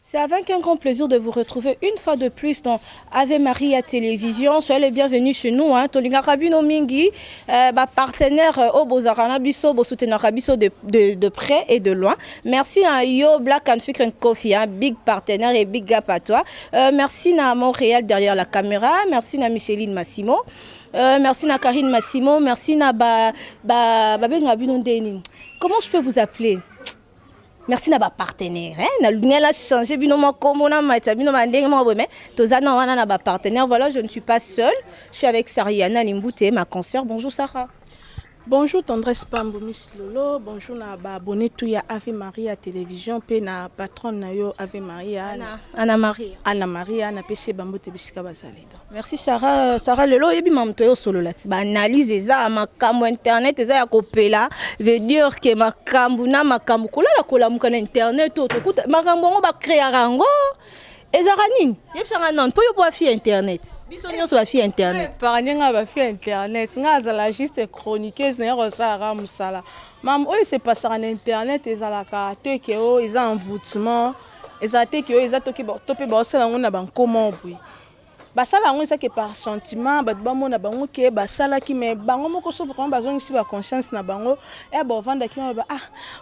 C'est avec un grand plaisir de vous retrouver une fois de plus dans Ave Maria Télévision. Soyez les bienvenus chez nous. Hein. Tolingaka bino mingi, ba partenaire oyo bozalaka na biso, bosoutenaka biso de près et de loin. Merci à Yo Black and Fikr Coffee, hein, big partenaire et big up à toi. Merci à Montréal derrière la caméra. Merci à Micheline Massimo. Merci à Karine Massimo. Merci à ba, ba, ba, bino ndeni. Comment je peux vous appeler? Merci na bapartenaire, hein? Nalingi na changer bino makombo na matisa bino bandenge moko boye, mais toza na wana na bapartenaire. Voilà, je ne suis pas seule, je suis avec Sariana Limbute, ma consoeur. Bonjour Sarah. Bonjour Tendresse Pambo, Miss Lolo. Bonjour na ba abonné tout ya Ave Maria Télévision pe na patronne na yo Ave Maria. Anna, Anna Maria. Anna Maria na pesi bango te bisika bazali. Merci Sarah. Sarah, lelo oyebi mamoto oyo osolola ti baanalyse eza makambo internet eza ya kopela, veut dire ke makambo na makambo kolala kolamuka na internet oyo tokuta makambo yango bacréaka yango ezalaka nini? Yebisanga nano mpo yo mpo bafille internet, biso nyonso bafille internet. Par ndenge bafille internet, nga azala juste chroniqueuse na ye kosalaka mosala. Mambo oyo esepasaka na internet ezalaka te ke oyo eza envoûtement, ezala te ke oyo eza to mpe baosala yango na bankoma boye. Basala yango eza ke par sentiment, bato bamona bango ke basalaki, mais bango moko so vraiment bazongisi baconscience na bango ya bavandaki ba: "Ah,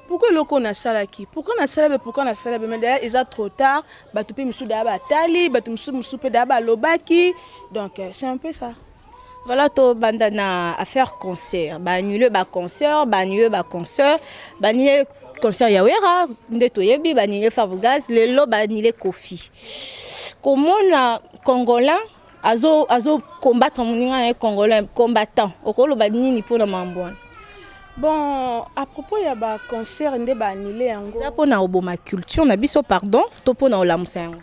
pourquoi eloko oyo nasalaki? Pourquoi nasala be? Pourquoi nasala be?" Mais daya eza trop tard. Bato mpe misusu daya batali, bato mosusu mosusu mpe daya balobaki. Donc c'est un peu ça. Voilà, tobanda na affaire concert. Baannule baconcert, baannule baconcert, baannule concert ya Wera nde toyebi, baannule Fabregas, lelo baannule Kofi. Komona Congolais azo azo combattre moninga na ye Congolais combattant, okoloba nini mpona mambo wana? Bon, à propos ya baconcert nde baannule yango, eza mpona koboma culture na biso, pardon, to mpona kolamusa yango?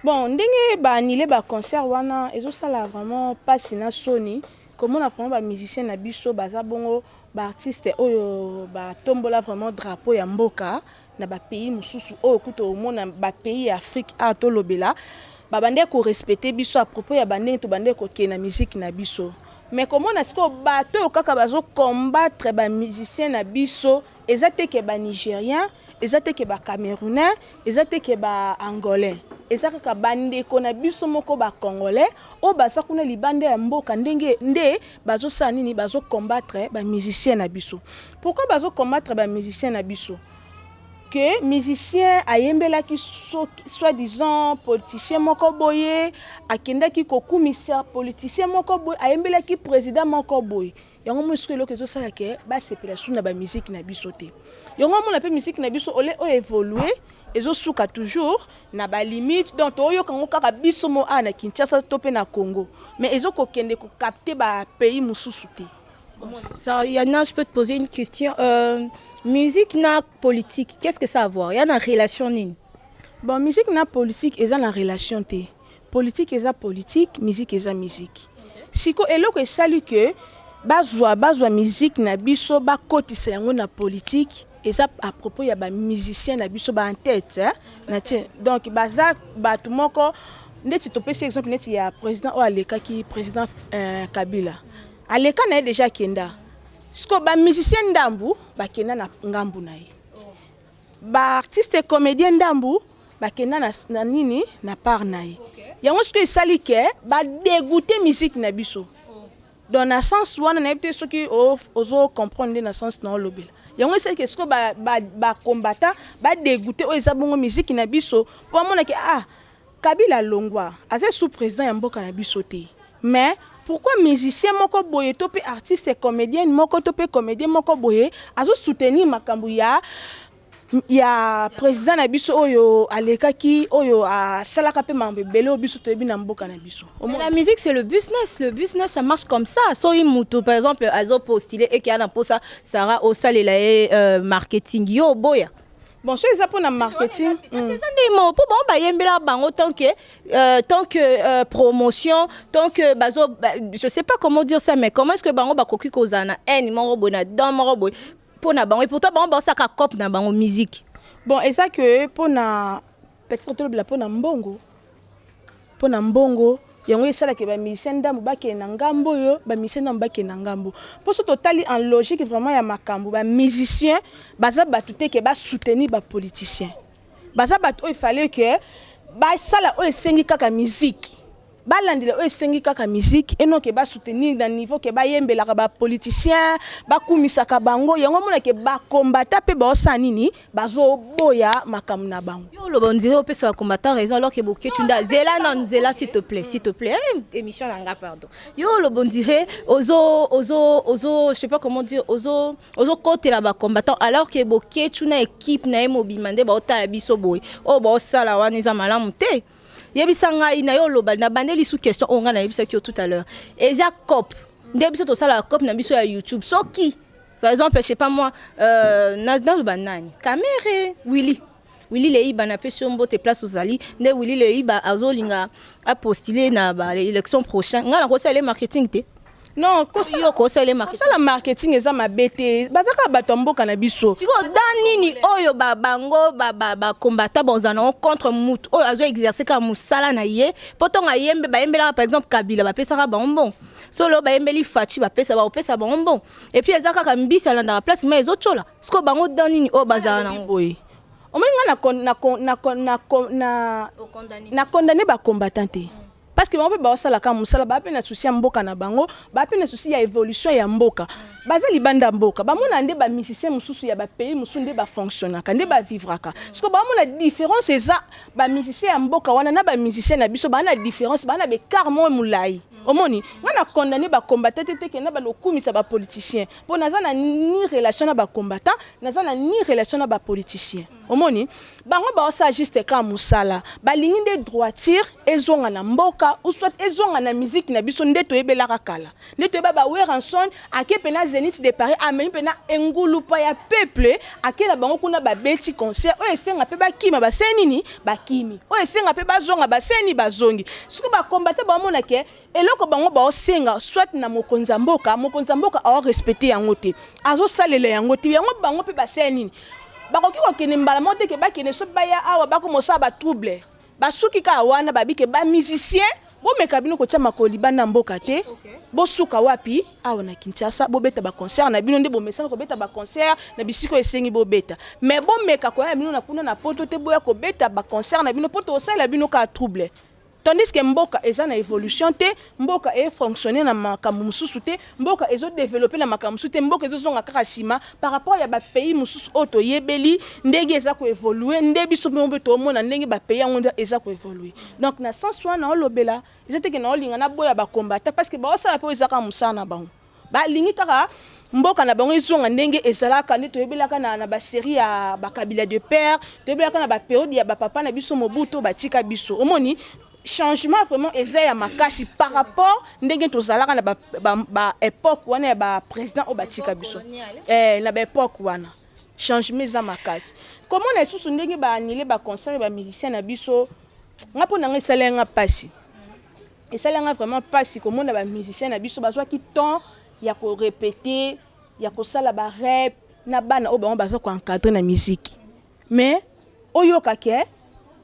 Bon, ndenge baannule baconcert wana ezosala vraiment mpasi na soni komona vraiment bamusicien na biso baza bongo, baartiste oyo batombola vraiment drapeau ya mboka na bapays mosusu oyo kuta omona bapays ya Afrique awa tolobela, babandeki korespecte biso à propos ya bandenge tobandeki kokende na musique na biso. Mais komona sikoyo bato oyo kaka bazocombattre bamusicien na biso, eza te ke banigérien, eza te ke bacamerounais, eza te ke baangolais, eza kaka bandeko na biso moko bacongolais oyo baza kuna libanda ya mboka. Ndenge nde bazosala nini? Bazocombattre bamusicien na biso. Pourquoi bazocombattre bamusicien na biso? Ke musicien ayembelaki soi-disant politicien moko boye, akendaki kokumisa politicien moko boye, ayembelaki président moko boye. Yango moi soki eloko ezosala ke basepela su na bamusike na biso te. Yango omona mpe musique na biso ole oyo évolue ezosuka toujours na balimite. Donc toyoka yango kaka biso mo awa na Kinshasa to mpe na Congo, mais ezokokende kokapte bapays mosusu te. Ça, Yana, je peux te poser une question. Musique na politique, qu'est-ce que ça a à voir? Il y a une relation nini? Bon, musique na politique eza na relation te. Politique eza politique, musique eza musique. Siko eloko esali ke bazwa musique na biso bakotisa yango na politique eza à propos ya bamusicien na biso ba en tête na tie. Donc baza bato moko neti topesi exemple neti ya président oyo alekaki, président Kabila. Aleka na ye déjà, akenda. Siko bamusicien ndambu bakenda na ngambu na ye, baartiste comédien ndambu bakenda na nini, na part na ye. Yango sikoyo esali ke badégoûte musique na biso. Donc na sens wana nayebi te soki ozo comprendre nde na sens na olobela. Yango esali ke sikoyo bacombattant badégoûte oyo eza bongo musique na biso, mpo bamonake: "Ah, Kabila alongwa, aza sous président ya mboka na biso te, mais pourquoi musicien moko boye to mpe artiste comédienne moko to mpe comédien moko boye azosoutenir makambo ya président na biso oyo alekaki, oyo asalaka mpe makambo ebele oyo biso toyebi na mboka na biso?" Mais la musique, c'est le business. Le business, ça marche comme ça. Soki mutu, par exemple, azo postuler et qu'il y a un posa, Sarah osalela ye marketing. Yo boya. Bon, so eza mpona marketing. Kasi eza nde mo mpo bango bayembela bango tant que promotion, tant que bazo je sais pas comment dire ça, mais comment est-ce que bango bakoki kozala na haine moko boye, na dan moko boye mpo na bango? Et pourtant bango baosaka cope na bango musique. Bon, eza ke mpona peut-être tolobela mpona mbongo, mpona mbongo. Yango esalaka bamusicien ndambo bakende na ngambo oyo, bamusicien ndambo bakende na ngambo. Mpo so totali en logique vraiment ya makambo, bamusicien baza bato te ke basoutenir bapoliticien. Baza bato oyo efale ke basala oyo esengi kaka musique, balandela oyo esengi kaka musique, enoke basoutenir na niveau ke bayembelaka bapoliticien, bakumisaka bango. Yango omona ke bacombattants mpe baosala nini? Bazoboya makambo na bango. Yo oloba, on dirait opesa bacombattant raison, alors que Boketshu nda zela nanu, zela, s'il te plaît, s'il te plaît. Eh, émission na nga, pardon. Yo oloba, on dirait ozo, je sais pas comment dire, ozo ozokotela bacombattant, alors que Boketshu na équipe na ye mobima nde baotala biso boye. Oyo baosala wana eza malamu te. Yebisa ngai na yo, oloba na bandeli sous question oyo ngai nayebisaki yo tout à l'heure. Eza coop nde biso tosalaka, coop na biso ya YouTube. Soki par exemple, je sais pas moi, naloba nani, Kamerhe, Willy, Willy Leiba, napesi yo mbote place ozali. Nde Willy Leiba azolinga apostule na baélection prochain, ngai nakosala marketing te? Non. Yo kosala marketing? Kosala marketing eza mabe te, baza kaka bato ya mboka na biso. Sikoyo da nini oyo bango bacombattants bazala nango contre mutu oyo azo exercer kaka mosala na ye? Mpo ntongo ayembe, bayembelaka par exemple Kabila, bapesaka bango mbongo. Solo bayembeli Fatshi, bapesa, bakopesa bango mbongo. Et puis eza kaka mbisi alandaka place mai ezotyola. Sikoyo bango da nini oyo bazala nango? Boye, omoni, nga na condamné bacombattant te, parce que bango mpe baosalaka mosala, baa mpe na souci ya mboka na bango, baa mpe na souci ya évolution ya mboka. Baza libanda ya mboka, bamona nde bamusicien mosusu ya bapays mosusu nde bafonctionnaka, nde bavivraka. Parce bamona différence eza bamusicien ya mboka wana na bamusicien na biso, baa na différence, baa na baécart moko molai. Omoni, nga na condamné bacombattant te, te ke na bana okumisa bapoliticien, mpo naza na ni relation na bacombattant, naza na ni relation na bapoliticien. Omoni, bango baosala juste kaka mosala. Balingi nde droiture ezonga na mboka, ou soit ezonga na musique na biso nde toyebelaka kala, nde toyeba baWerrason ake mpena Zénith de Paris, amemi mpena engulupa ya peuple, ake na bango kuna, babeti concert. Oyo esenga mpe bakima, baseni nini? Bakimi. Oyo esenga mpe bazonga, baseni, bazongi. Soki bacombattants baomona ke eloko bango baosenga soit na mokonzi ya mboka, mokonzi ya mboka aorespecte yango te, azosalela yango te, yango bango mpe basala nini? Bakoki kokende mbala moko te ke bakende. So baya awa, bakomosala batrouble. Basuki kaka wana, babike bamusicien bomeka bino kotia makolo libanda mboka te. Bosuka wapi? Awa na Kinshasa, bobeta baconcert na bino nde bomesana kobeta baconcert na bisika oyo esengi bobeta, mais bomeka koya na bino na kuna na Poto te. Boya kobeta baconcert na bino mpo tokosalela bino kaka trouble, tandis que mboka eza na évolution te, mboka efonctionne na makambo mosusu te, mboka ezodéveloppe na makambo mosusu te, mboka ezozonga kaka nsima par rapport ya bapays mosusu oyo toyebeli ndenge eza koévolue. Nde biso mpe mpe toomona ndenge bapays yango nde eza koévolue. Donc na sens wana olobela eza teke na olinga naboya bacombattants, parce que baosala mpe oyo eza kaka mosala na bango. Balingi kaka mboka na bango ezonga ndenge ezalaka, nde toyebelaka na basérie ya bakabila de père, toyebelaka na bapériode ya bapapa na biso Mobutu batika biso. Omoni, changement vraiment eza ya makasi par rapport ndenge tozalaka na baépoque wana ya baprésident oyo batika biso. Na baépoque wana changement eza makasi. Komona lisusu ndenge baannuler baconcert ya bamusicien na biso, nga mpo na nga esala nga mpasi, esala nga vraiment mpasi komona bamusicien na biso bazwaki temps ya korépéter, ya kosala barep na bana oyo bango baza koencadre na musique, mais oyoka ke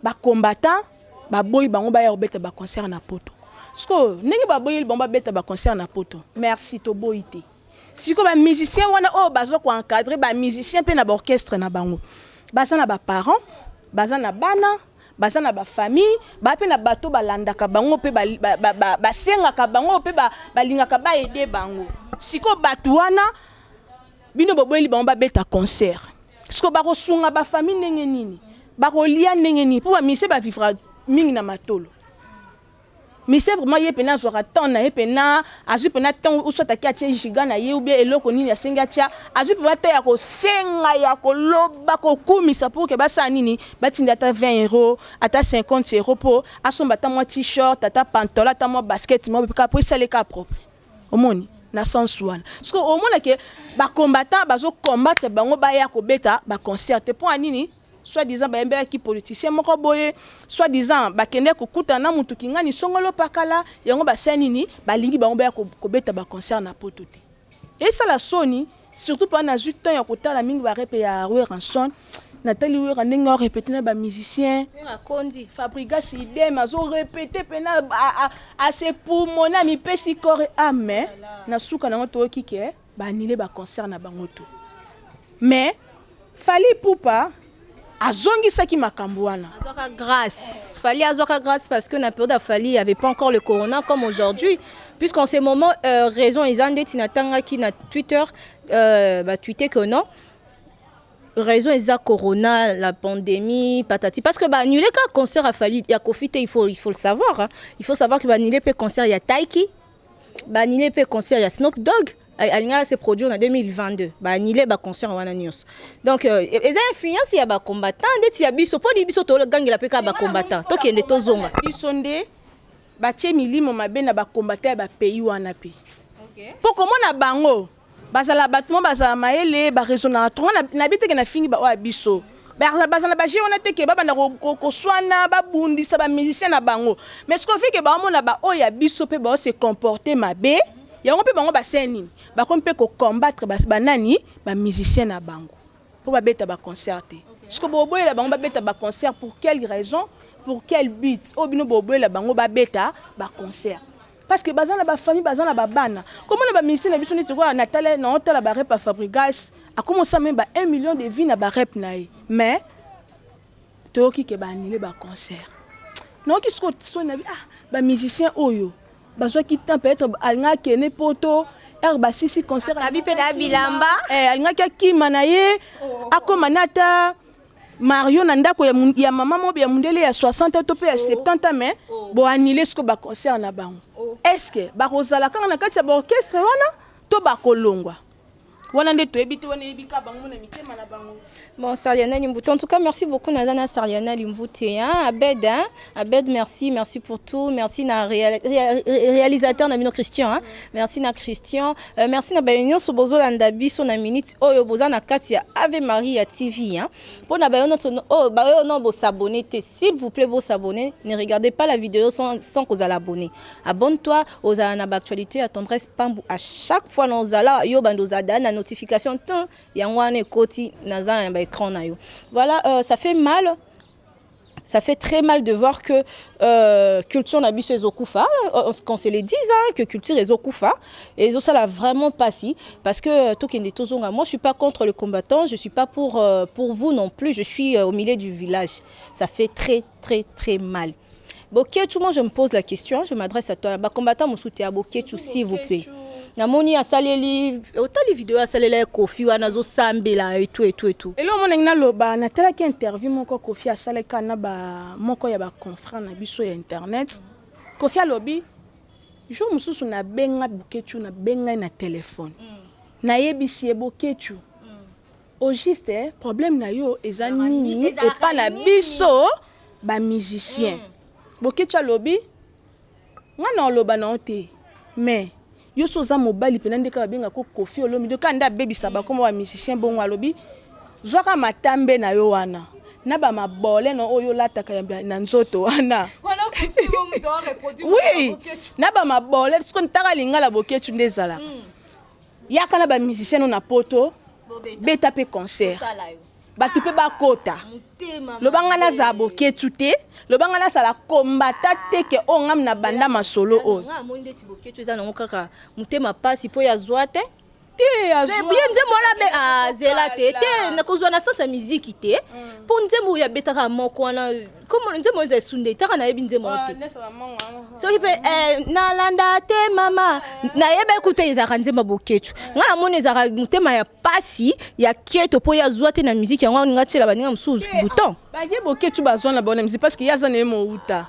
bacombattant baboyi bango baya kobeta baconcert na Poto. Sikoyo ndenge baboyeli bango babeta baconcert na Poto, merci, toboyi te. Sikoyo bamusicien wana oyo baza koencadre bamusicien mpe na baorchestre na bango, baza na baparent, baza na bana, baza na bafamille, baa mpe na bato balandaka bango mpe basengaka bango mpe balingaka baaider bango. Sikoyo bato wana, bino boboyeli bango babeta concert, sikoyo bakosunga bafamille ndenge nini? Bakolia ndenge nini? Mpo bamusicien bavivra mingi na matolo. Musicien vraiment, ye mpena azwaka temps na ye, mpena azwi mpena temps, ou soit aki atie giga na ye, ou bien eloko nini asengi atia, azwi mpena temps ya kosenga, ya koloba, kokumisa pour ke basala nini? Batinda ata 20 euro, ata 50 euro, mpo asomba ata mwa t-shirt, ata pantalon, ata mwa basket moko kaka po esaleka propre. Omoni, na sens wana parce que omona ke bacombattant bazocombattre bango baya kobeta baconcert te. Mpo ya nini? Soit disant bayembelaki politicien moko boye, soit disant bakende kokutana na mutu kingani songolo pakala, yango basala nini? Balingi bango baya kobeta baconcert na Poto te. Esala soni, surtout mpo nazwi temps ya kotala mingi barep ya Werrason. Natali Wera ndenge arépété na bamusicien. Akondi. Fabregas idem, azorépété mpena asepumona, amipesi corps et âme. Na suka nango toyoki ke baannuler baconcert na bango to. Mais Fally Ipupa Azongisaki makambo wana. Azwaka grâce. Fally azwaka grâce parce que na période ya Fally, il y avait pas encore le corona comme aujourd'hui, puisqu'en ce moment raison eza ndeti natangaki na Twitter, batweeter que non, raison eza corona, la pandémie, patati, parce que baannulé ka concert ya Fally, ya Kofi te. Il faut le savoir, hein. Il faut savoir que baannulé mpe concert ya Taiki, baannulé mpe concert ya Snoop Dogg alingaka se produire na 2022. Baannulé baconcert wana nyonso. Donc eza influence ya bacombattant ndeti ya biso. Mponi biso togangela mpe kaka bacombattant, tokende tozonga. Biso nde batie milimo mabe na bacombattant ya bapays wana mpe, mpo komona bango bazala bato mo bazala mayele, baraisonnaka trongo na bi teke na fingi baoyo ya biso bazala na baje wana teke babanda koswana, babundisa bamusicien na bango. Mais soki ofike baomona baoyo ya biso mpe bao se comporte mabe, yango mpe bango basala nini? Bakomi mpe kocombattre banani? Bamusicien na bango, mpo babeta baconcert te. Soki boboyela bango babeta baconcert, pour quelle raison, pour quel but oyo bino boboyela bango babeta baconcert? Parce que baza na bafamille, baza na babana. Komona bamusicien na biso neti koya natala, naotala barep ya Fabregas, akomosala même ba 1 million de vues na barep na ye, mais toyoki ke baannulé baconcert. Nayoki sikoyo soni na bi ah, bamusicien oyo bazwaki temps, peut-être alingaki akende Poto ere basisi concert. Akabi mpe na bilamba. Alingaki akima na ye, akóma na ata mario na ndako ya mama moko ya mondele ya 60 to mpe ya 70 ans, mais boannulé sikoyo baconcert na bango. Est ce que bakozala kaka na kati ya baorchestre wana to bakolongwa wana? Nde toyebi te, wana eyebi kaka bango na mitema na bango. Bon, Sariana Limbouté, en tout cas, merci beaucoup, Nazana Sariana Limbouté. Hein? Abed, hein? Abed, merci, merci pour tout. Merci na réalisateur na bino Christian. Hein? Merci na Christian. Merci na bayo nyonso bozolanda biso na minute oyo, boza na kati ya Ave Maria TV. Hein? Pour na bayo nyonso oh, bayo non bo s'abonner te. S'il vous plaît, bo s'abonner. Ne regardez pas la vidéo sans que vous abonner. Abonne-toi aux na actualité à Tendresse Pambu à chaque fois nos ala yo bando zada na notification tin yango wana ekoti naza na baécran na yo. Voilà, ça fait mal, ça fait très mal de voir que culture na biso ezokufa, qu'on se le dise, hein, que culture ezokufa, ezosala vraiment pasi, parce que tokende tozonga, moi je suis pas contre le combattant, je suis pas pour vous non plus, je suis au milieu du village. Ça fait très très très mal. Boketshu, moi je me pose la question, je m'adresse à toi, bacombattant mosusu te ya Boketshu, s'il vous plaît. Namoni asaleli, otali video asalela ye Kofi wana, azosambela et tout et tout et tout. Eloko mo ndenge naloba, natalaki interview moko Kofi asalaka na ba moko ya baconfrère na biso ya internet. Kofi alobi jour mosusu nabenga Boketshu, nabenga ye na telefone, nayebisi ye: "Boketshu, au juste problème na yo eza nini epa na biso bamusicien?" Boketshu alobi: "Nga na oloba na yo te, mais yo so oza mobali mpena nde kaka babengaka Kofi Olomide, kaka nde abebisa bakoma bamusicien." Bongo alobi: "Zwaka matambe na yo wana na bamabole na oyo olataka na nzoto wana." Oui, na bamabole siko ntaka lingala Boketshu nde ezalaka. Yaka na bamusicien no na Poto, beta mpe concert, bato mpe bakota. Loba nga nazala Boketshu te, loba nga nazala kombata te ke oyo ngam na banda masolo oyo. Nga amoni ndeti Boketshu eza nango kaka motema pasi mpo ya zwa te. Te. Ye nzembo wana be azela te te, nakozwa na sens ya miziki te, mpo nzembo oyo abetaka moko wana, komo nzembo oyo eza esunde taka, nayebi nzembo yango te. Soki mpe nalanda te mama, nayeba ekuta ezalaka nzembo ya Boketshu. Ngai namoni ezalaka motema ya pasi ya keto mpo ye azwa te na miziki yango, alinga tiela baninga mosusu bouton. Baye Boketshu bazwa na bango na musique parce que ye aza na ye mouta.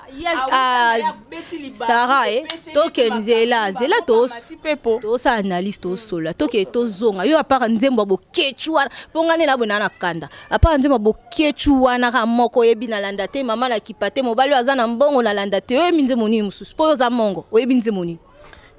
Sara, toke nzela nzela, tosala analyse, tosola, toke tozonga. Yo, apart nzembo ya Boketshu wana, mpo ngai nde naboye naa na kanda, apart nzembo ya Boketshu wana kaka moko oyebi, nalanda te mama nakipa te, mobali oyo aza na mbongo nalanda te, oyebi nzembo nini mosusu? Mpo oyo oza mongo, oyebi nzembo nini?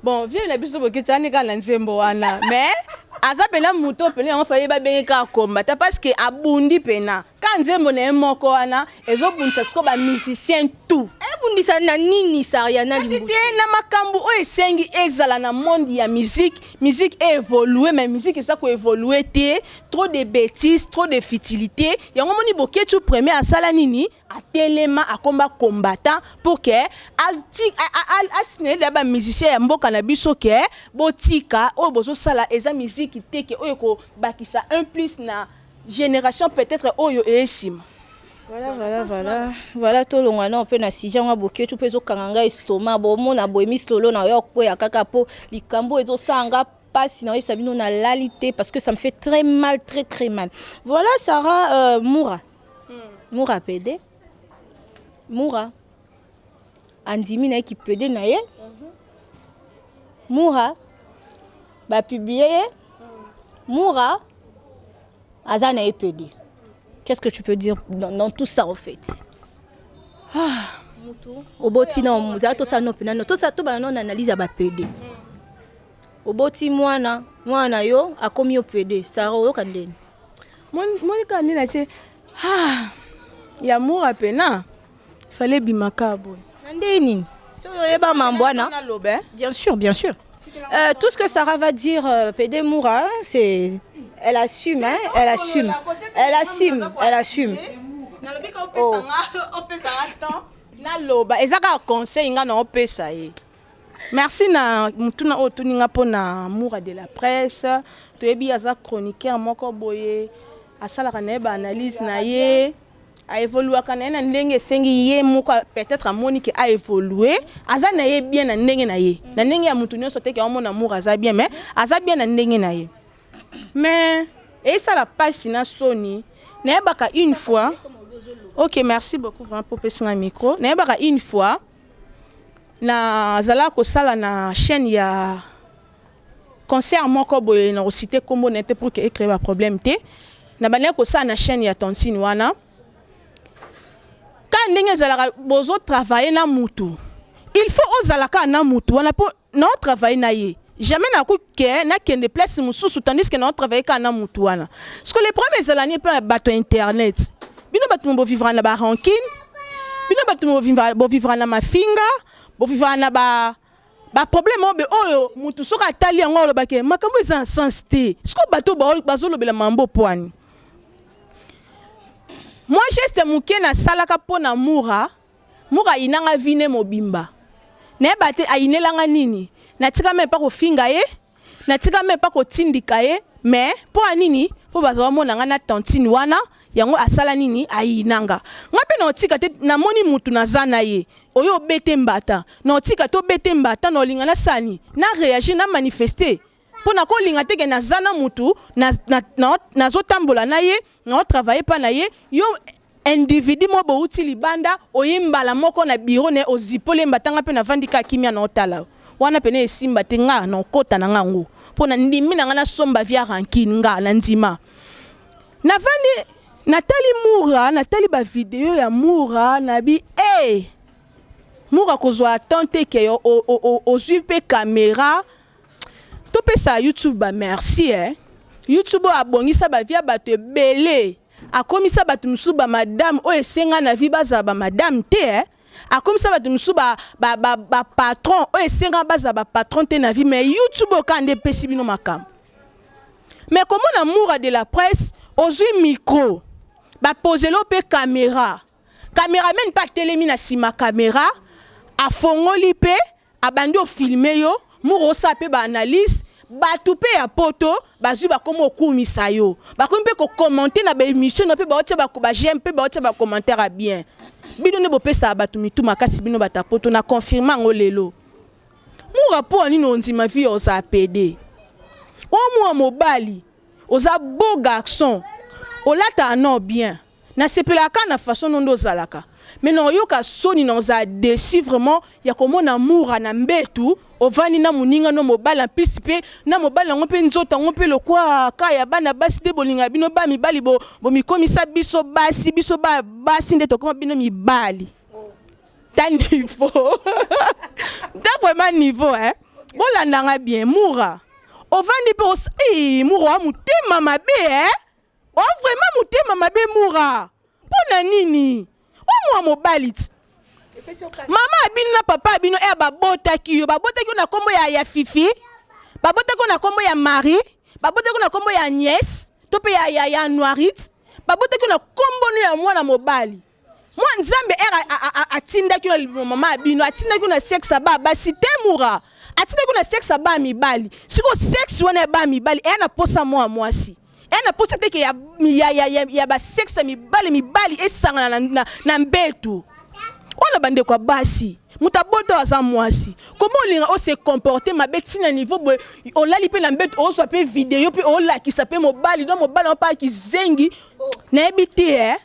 Bon, vie na biso Boketshu ani kaka na nzembo wana, mais aza mpena moto pene yango faye babenge kaka kombata, parce que abundi mpena ka nzembo na ye moko wana ezobundisa sikoyo bamusicien tout. Ebundisa na nini, Sariana? Kasi te na makambo oyo esengi ezala na monde ya musique, musique évolue, mais musique eza koévolue te. Trop de bêtises, trop de futilité. Yango moni Boketshu premier asala nini? Atelema, akomba combattant pour ke asinele ya bamusicien ya mboka na biso ke botika oyo bozosala, eza musique te ke oyo ekobakisa un plus na génération peut-être oyo eyesima. Voilà, voilà, voilà. Voilà, tolongwa na mpe na sujet yango Boketshu mpe ezokanga ngai estomac. Bomona boye misolo na yo okweya kaka mpo likambo ezosala nga mpasi. Na oyebisa bino, nalali te parce que ça me fait très mal, très très mal. Voilà, Sarah, Mura, Mura pédé, Mura andimi na ye kipédé na ye. Mura bapublier ye, Mura aza na ye pédé. Qu'est-ce que tu peux dire dans tout ça, en fait? Oboti na ozala, tosala no mpena no tosala, tobana no na analyse ya bapédé. Oboti mwana, mwana yo akomi yo pédé. Sara, oyoka ndeni? Monika, nini atie, ah, ya Mura pena fallait ebimaka boye. Na nde nini soki oyeba mambo wana? Naloba, eh? Bien sûr, bien sûr. Tout ce que Sarah va dire, pédé Moura, hein, c'est elle assume, hein, elle assume, elle assume, elle assume. Nalobi ka opesanga temps naloba. Eza kaka conseil nga na opesa ye. Merci na motuna oyo otuninga mpona Moura de la Presse. Toyebi aza chroniqueur moko boye, asalaka na ye baanalyse na ye, aévoluaka na ye na ndenge esengi ye moko. Peut-être amoni ke aévolue, aza na ye bien na ndenge na ye, na ndenge ya motu nyonso te ke omona Moura aza bien, mais aza bien na ndenge na ye. Mais eyesala mpasi na soni. Nayebaka une fois, ok, merci beaucoup vraiment mpo opesinga micro. Nayebaka une fois nazala kosala na chaîne ya concert moko boye, na kociter nkombo na ye te pour ke ecréer baproblème te. Na bandaki kosala na chaîne ya tontine wana. Ka ndenge ezalaka, bozotravaille na mutu, il faut ozala kaka na mutu wana mpo naotravaille na ye. Jamais nakoke nakende place mosusu tandis que naotravaille kaka na mutu wana. Parce que le problème ezala nini mpe na bato ya internet? Bino bato mo bovivra na barancune, bino bato mo bovivra na mafinga, bovivra na ba baproblème oyo oyo mutu soki atali yango alobaki makambo eza na sens te. Sikoyo bato bazolobela mambo pwani. Mwa geste moke nasalaka mpo na Mura, Mura ayinanga vine mobimba. Nayeba te ayinelanga nini. Natika me mpa kofinga ye, natika me mpa kotindika ye. Mais mpo ya nini? Mpo bazwa bamona nga na tantine wana. Yango asala nini? Ayinanga nga mpe. Naotika te. Namoni mutu naza na ye oyo obete mbata, naotika te obete mbata. Na olinga nasala nini? Na réagir, na manifester, mpo nakolinga te ke naza na mutu, nazotambola na ye, naotravaille mpa na ye. Yo individu mo bouti libanda, oye mbala moko na biro na ye, ozipoli ye mbatanga mpe navandi kaka kimia na otala wana pene. Esimba te. Nga na okota na nga yango mpo na ndimi na nga nasomba via rancune. Nga na ndima, navandi, natali Mura, natali bavideo ya Mura, nabi e Mura kozwa temps te ke ozwi mpe caméra. Topesa YouTube bamerci, eh. YouTube oyo abongisa bavie ya bato ebele, akomisa bato mosusu bamadame oyo esenga na vie bazala bamadame te, eh. Akomisa bato mosusu bapatron oyo esenga bazala bapatron te na vie. Mais YouTube oyo kaka nde epesi bino makambo. Mais komona Moura de la Presse ozwi micro, bapozelo mpe caméra, cameraman mpe atelemi na nsima caméra, afongoli mpe abandi ofilmer yo, Mura osala mpe baanalyse, bato mpe ya poto bazwi, bakómi okumisa yo, bakomi mpe kocommenter na baémission na mpe baotia baj'aime mpe baotia bacommentaire ya bien. Bino nde bopesaka bato mitu makasi, bino bato ya poto. Na confirme yango lelo. Mura, mpo ya nini ondima vie ozala pédé? O mwa mobali, oza beau garçon, olataka no bien, nasepelaka na façon no nde ozalaka. Mais na oyoka soni, na ozala déçu vraiment ya komona Mura na mbetu ovandi na moninga no mobali mpisi mpe na mobali yango mpe nzoto yango mpe lokwa ka ya bana basi nde bolinga bino ba mibali. Bomikomisa biso basi, biso ba basi nde tokoma bino mibali. Ta niveau, ta vraiment niveau, hein. Bolandanga bien. Mura ovandi mpe Mura oa motema mabe, eh? Oa vraiment motema mabe, Mura. Mpo na nini? O mwa mobali ti mama abino na papa abino e babotaki yo, babotaki yo na nkombo ya Fifi, babotaki yo na nkombo ya Marie, babotaki yo na nkombo ya Agnès to mpe ya Noirit, babotaki yo na nkombo no ya mwana mobali. Mwa Nzambe ere atindaki yo na mama ya bino, atindaki yo na sexe ya baa basi te. Mura atindaki yo na sexe ya baa mibali. Sikoyo sexe wana ya baa mibali eya na posa mwa mwasi. Eya na posa te ke ya, ya, ya, ya, ya basexe mibali mibali esangana na, na, na mbetu. Oyo na bandeko ya basi, moto abota oyo aza mwasi, koma olinga ose comporte mabe ntina niveau boye, olali mpe na mbetu, ozwa mpe video mpe olakisa mpe mobali, donc mobali yango mpe akizengi, nayebi te eh.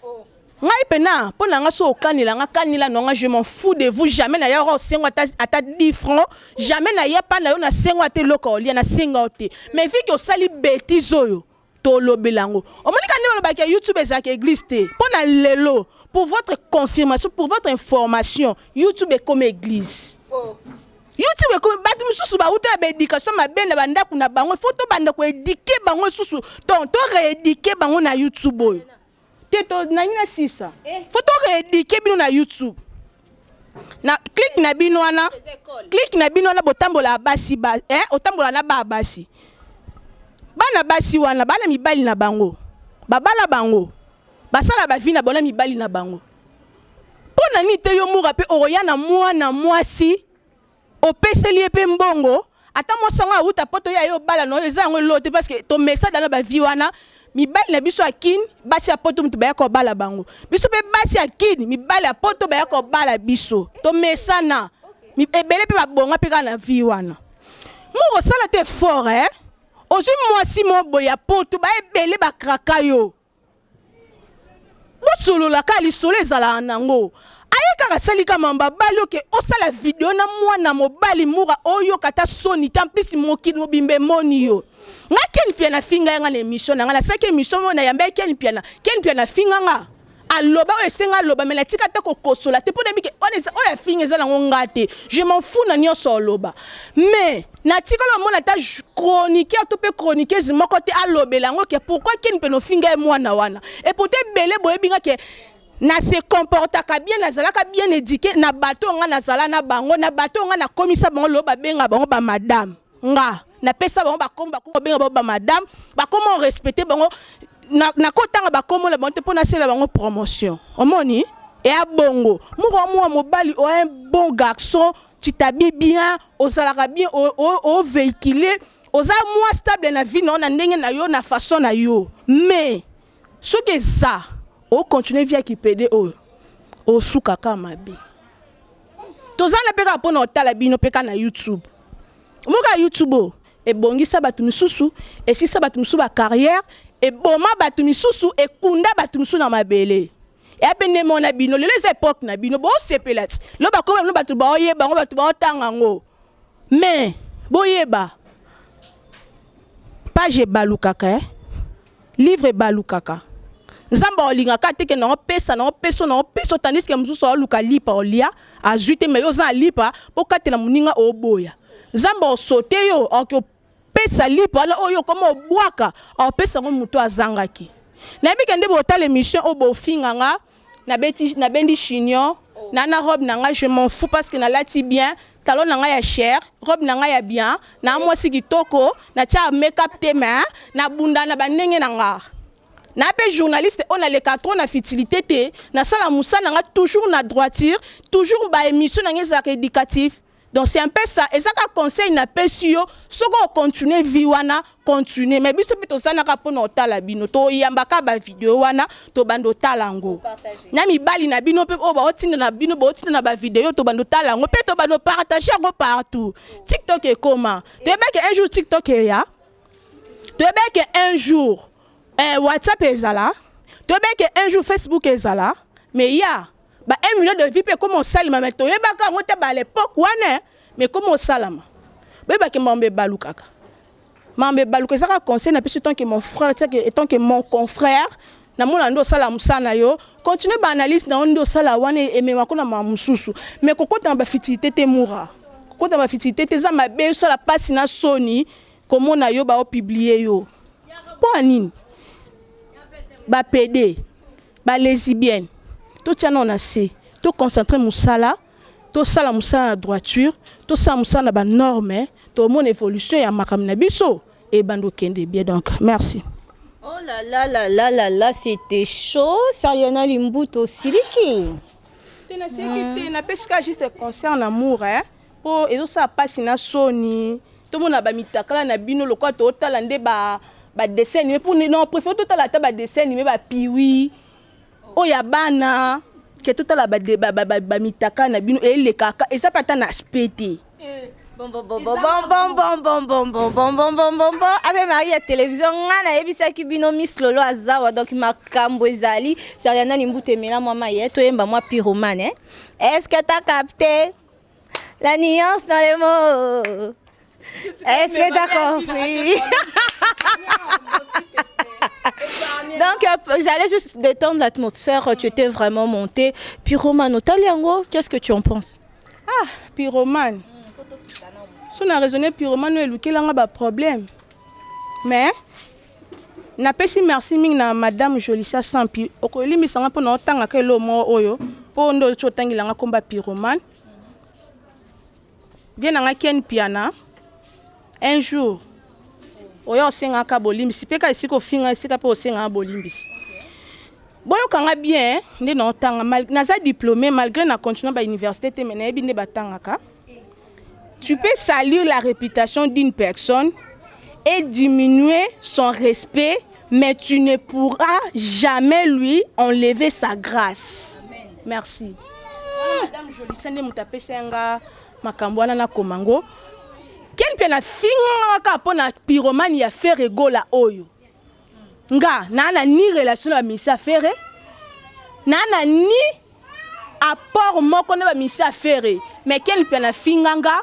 Ngai pena mpo na nga so okanela nga kanela na nga, je m'en fous de vous. Jamais na ya osengo ata, ata 10 francs, jamais na ya pa na yo na sengo ata eloko olia, na senga yo te. Mais vu que osali bêtise oyo, tolobela yango. Omoni ka nde balobaki ya YouTube ezalaka église te. Mpo na lelo, pour votre confirmation, pour votre information, YouTube ekomi église. YouTube ekomi, bato mosusu bauta na baéducation mabe na bandako na bango, faut tobanda koéduquer bango lisusu, donc torééduquer bango na YouTube oyo te. To nangi na sisa, faut torééduquer bino na YouTube, na clique na bino wana, clique na bino wana. Botambola basi ba, eh, otambola na baa basi, bana basi wana, bana mibali na bango babala bango, basala bavie na bango na mibali na bango. Mpo na nini te yo mura mpe okoya na mwana mwasi, opeseli ye mpe mbongo, ata mwasi yango awuta poto, ye aye obala na oyo eza yango elo te? Parce que tomesada na bavie wana. Mibali na biso ya Kini, basi ya poto mutu baya kobala bango. Biso mpe basi ya Kini, mibali ya poto baya kobala biso. Tomesana ebele mpe babonga mpe kaka na vie wana. Moko osala te fort, eh? Ozwi mwasi mo boye ya poto, baebele bakraka yo, bosolola kaka lisolo ezalaka nango. Aye kaka asali ka mamba bali, oke osala video na mwana mobali. Mura, oyoka ata soni te? En plus mokili mobimba emoni yo. Nga Ken Piana finga ye nga na émission na nga. Nasalaki émission moko, nayamba ye Ken Piana. Ken Piana finga nga, aloba oyo esenga aloba, mais natika ata kokosola te, mpo nayebi ke oyo afinga eza nango nga te. Je m'en fous na nyonso oloba, mais natikala omona ata chroniqueur to mpe chroniqueuse moko te alobela yango ke pourquoi Ken mpe nofinga ye mwana wana. Et pourtant ebele boyebi nga ke na se comportaka bien, nazalaka bien éduqué na bato nga nazala na bango, na bato nga nakomisa bango lelo babenga bango bamadame. Nga napesa bango bakombo, bakoma babenga bango bamadame, bakoma orespecte bango. Nakotanga bakombo na bango te mpo nasala bango promotion. Omoni eya bongo, moko mwa mobali o, un bon garçon, tu t'habilles bien, ozalaka bien, ovéhicule, oza mwa stable na vie na yo, na ndenge na yo, na façon na yo. Mais soki eza ocontinue vie ya kipédé oyo, osukaka mabe. Toza na mpe kaka mpona otala bino mpe kaka na YouTube. Moko ya YouTube oyo ebongisa bato misusu, esisa bato misusu bacarrière, eboma bato misusu, ekunda bato misusu na mabele. Eya mpe nde mona bino lelo, eza époque na bino, bosepela ti lelo, bakoma bino bato baoyeba yango, bato baotanga yango. Mais boyeba, page ebalukaka, eh? Livre ebalukaka. Nzambe olingaka te ke nango pesa, nango peso, nango peso, tandis ke mosusu aoluka lipa olia, azwi te. Mais yo oza na lipa mpo katela moninga, oboya. Nzambe osote yo, oki opesa lipa wana oyo okoma obwaka, aopesa yango moto azangaki. Nayebi ke nde botala émission oyo, bofinga nga, nabeti, nabendi chignon na robe na nga, je m'en fous, parce que nalati bien, talon na ngai ya cher, robe na ngai ya bien, na mwasi kitoko, natia make-up te, mais nabunda na bandenge na nga. Na mpe journaliste oyo naleka trop na futilité te, nasala mosala na nga toujours na droiture, toujours baémission na ngai ezalaka éducatif. Donc c'est un peu ça, eza kaka conseil napesi yo. Soki ocontinue vie wana, continue, mais biso mpe tozalaka mpona otala bino, toyambaka bavideo wana, tobanda otala yango na mibali na bino mpe oyo baotinda na bino, baotinda na bavideo, tobanda otala yango mpe tobanda opartage yango partout. TikTok ekoma, toyebaki un jour TikTok eya, toyebaki un jour WhatsApp ezala, toyebaki un jour Facebook ezala, mais ya ba 1 million de vues mpe ekoma osalema, mais toyebaka yango te ba l'époque wana. Mais ekoma osalama, boyebaki makambo ebalukaka, makambo ebaluka. Ezaka conseil napesi tant que mon frère, tant que mon confrère. Namona nde osala mosala na yo, continue baanalyse na yo nde osala wana, ememako na makambo mosusu. Mais kokota na bafutilité te, mura, kokota na bafutilité te, eza mabe, osala mpasi na soni komona yo baopublier yo. Mpo ya nini bapédé, balesbienne? Totia nao na se, toconcentre mosala, tosala mosala na droiture, tosala mosala na banorme, tomona évolution ya makambo na biso ebanda okende bien. Donc merci. Oh là là là là là là, c'était chaud. Sariana Limbuto Siliki. Te, naseki te, napesi kaka juste concert na amour, eh? Mpo ezosala mpasi na soni tomona bamitakala na bino lokola tootala nde ba Badessin animé pour non préfère totala ata badessin animé, bapiwi oyo ya bana, ke totala bamitaka na bino elekaka, eza mpe ata na aspect te. Bon, bon, bon, bon, bon, bon, bon, bon, bon, bon, bon, bon, bon, bon, bon. Ave Maria Télévision, nga nayebisaki bino Miss Lolo azawa, donc makambo ezali. Sariana Limbuta, emela mwa mai, eh, toyemba mwa Pyromane, eh. Est-ce que t'as capté la nuance dans les mots? Est-ce que t'as compris? Donc, j'allais juste détendre l'atmosphère, tu étais vraiment montée. Pyromane, otali yango, qu'est-ce que tu en penses? Ah, Pyromane, so na raisonné, Pyromane oyo elukelanga baproblème, mais napesi merci mingi na madame Jolisia Sampi. Okolimbisanga mpona otangaka eloko moko oyo, mpo nde oti otangelanga komba Pyromane. Vie nanga Ken Piana, un jour oyo osengaka bolimbisi mpe ka esika ofinga, esika mpe osengaka bolimbisi. Boyokanga bien nde na otanga. Naza diplômé malgré na continue bauniversité te, mais nayebi nde batangaka. Tu peux salir la réputation d'une personne et diminuer son respect, mais tu ne pourras jamais lui enlever sa grâce. Amen. Merci. Madame Jolisa nde moto apesi nga makambo wana, nakoma ngo. Ken mpe nafingaka kaka mpo na Pyromane ya Ferre Gola oyo. Nga naa na ni relation na bamisi ya Ferre, naa na ni apport moko na bamisi ya Ferre, mais Ken mpe nafinga nga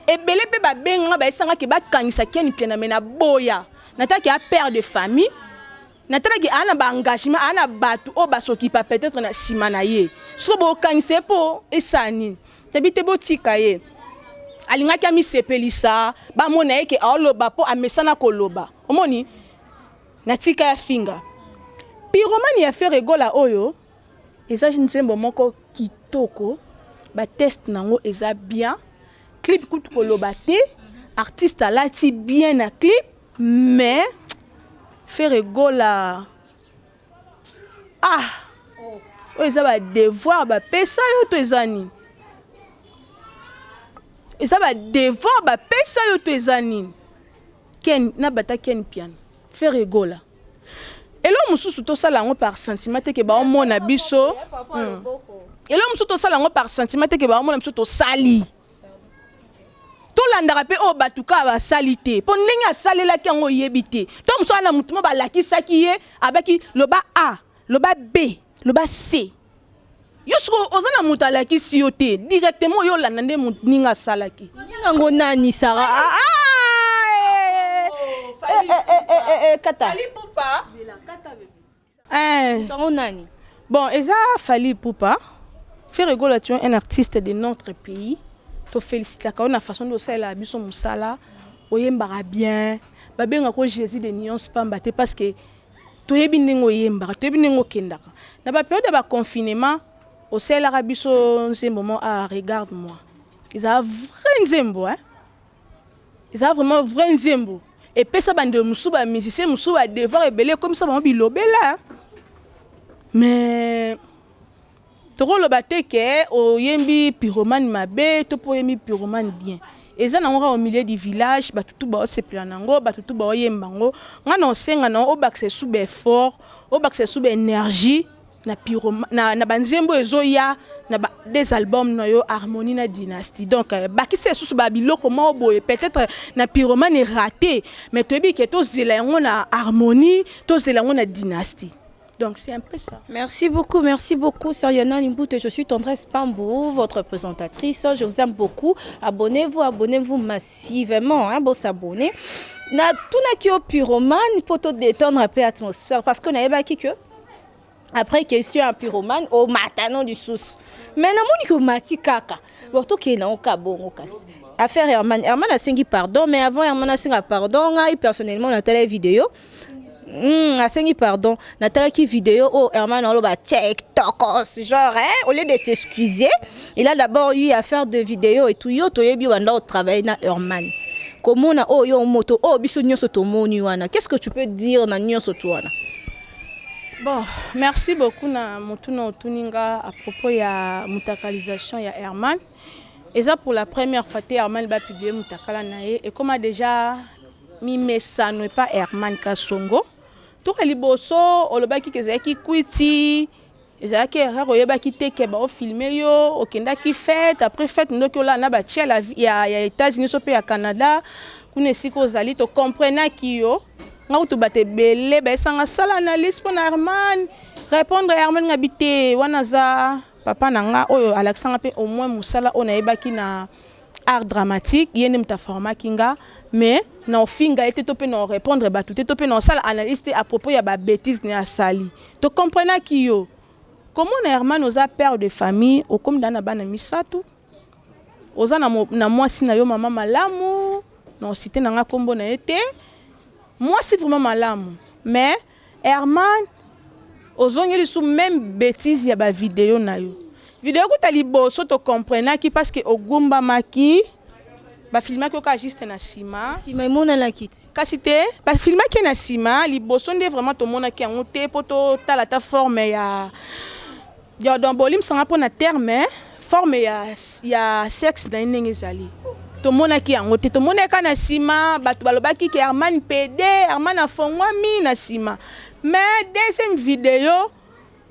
ebele mpe babenganga, bayesangaki bakangisa Ken Mpiana, me naboya. Nataki a père de famille, natalaki aa na baengagement, aa na bato oyo basokipa peut-être na nsima na ye. Soki bokangisa ye mpo esala nini? Tebi te, botika ye. Alingaki amisepelisa, bamona ye ke aoloba mpo amesana koloba. Omoni, natika ya finga. Pyromane ya Ferre Gola oyo eza nzembo moko kitoko, batexte nango eza bien, clip kutu koloba te, artiste alati bien na clip. Mais Ferre Gola, ah, oyo eza badevoir bapesa yo to eza nini? Eza badevoir bapesa yo to eza nini? Ken nabata, Ken Piano, Ferre Gola, eloko mosusu tosala yango par sentiment te ke baomona biso. Eloko mosusu tosala yango par sentiment te ke baomona biso tosali. Tolandaka mpe oyo bato kaka basali te, mpo ndenge asalelaki yango oyebi te. To mosusu wana motu mo balakisaki ye, abaki loba A, loba B, loba C. Yo siko oza na moto alakisi yo te, directement oyo olanda nde moninga asalaki. Yango nani, Sara? Ah, ah, eh, eh, eh, eh, eh, eh, kata. Eh. Yango nani? Bon, eza Fally Ipupa. Ferre Gola, tu es un artiste de notre pays, tofélicitaka yo na façon nde osalela biso mosala. Oyembaka bien, babengaka Jésus de nuance pamba te, parce que toyebi ndenge oyembaka, toyebi ndenge okendaka. Na bapériode ya baconfinement, osalelaka biso nzembo mo, ah, regarde moi eza vrai nzembo, hein? Eza vraiment vrai nzembo. Epesa bandeko mosusu, bamusicien mosusu, badevoir ebele, ekomisa bango bilobela. Mais tokoloba te ke oyembi Pyromane mabe to mpo oyembi Pyromane bien. Eza nango kaka au milieu du village, bato tu baosepela nango, bato tu baoyemba yango. Ngai na osenga nango obakisa esu baeffort, obakisa esu baénergie na Pyromane, na banzembo ezoya na ba, des albums na yo, Harmonie na Dynastie. Donc bakisa lisusu babiloko moko boye. Peut-être na Pyromane raté, mais toyebi ke tozela yango na Harmonie, tozela yango na Dynastie. Donc c'est un peu ça. Merci beaucoup, merci beaucoup, Sariana Limboute. Je suis Tendresse Pambou, votre présentatrice. Je vous aime beaucoup. Abonnez-vous, abonnez-vous massivement, hein, bon s'abonner. Na tunaki yo Pyromane pour te détendre un peu atmosphère, parce que nayebaki que après question ya Pyromane omata no lisusu, mais namoni ke omati kaka. Bon, tokende nango ka bongo. Kasi affaire Herman, Herman asengi pardon, mais avant Herman asenga pardon, ngai personnellement natala vidéo. Asengi pardon, natalaki vidéo oyo Herman aloba check tokos, genre, hein, au lieu de s'excuser, il a d'abord eu à faire des vidéos et tout. Yo toyebi banda otravaille na Herman, komona oyo yo moto oyo biso nyonso tomoni wana, qu'est-ce que tu peux dire na nyonso to wana? Bon, merci beaucoup na motuna otuni nga à propos ya mutakalisation ya Herman. Eza pour la première fois te Herman bapublie mutakala na ye. Ekoma déjà Mimesano epa Herman Kasongo. Toka liboso olobaki ke ezalaki kwiti, ezalaki erreur, oyebaki te ke baofilme yo, okendaki fête, après fête ndoki olala na batiel ya États-Unis so mpe ya Canada kuna esika ozali, tocomprenaki yo. Nga kutu bato ebele bayesanga sala analyse mpo na Herman, répondre Herman, nga bi te, wana aza papa na nga oyo alakisanga mpe au moins mosala oyo nayebaki na art dramatique, ye nde moto aformaki nga. Mais na ofinga ye te, to mpe na orépondre bato te, to mpe na osala analyse te à propos ya babêtise ne asali. Tocomprenaki yo. Komona Herman, oza père de famille, okomi daa na bana misato, oza na mwasi na yo, mama malamu, na osite na nga nkombo na ye te, mwasi vraiment malamu. Mais Herman, ozongeli lisusu même bêtise ya bavideo na yo. Video kuta liboso tocomprenaki parce que ogumbamaki, bafilmaki oka juste na nsima. Nsima emonanaki ti. Kasi te, bafilmaki na nsima. Liboso nde vraiment tomonaki yango te, mpo totala ata forme ya donc bolimbisanga mpo na terme, forme ya sexe na ye ndenge ezali, tomonaki yango te. Tomonaki kaka na nsima. Bato balobaki ke Herman pd, Herman afongwami na nsima. Mais deuxième video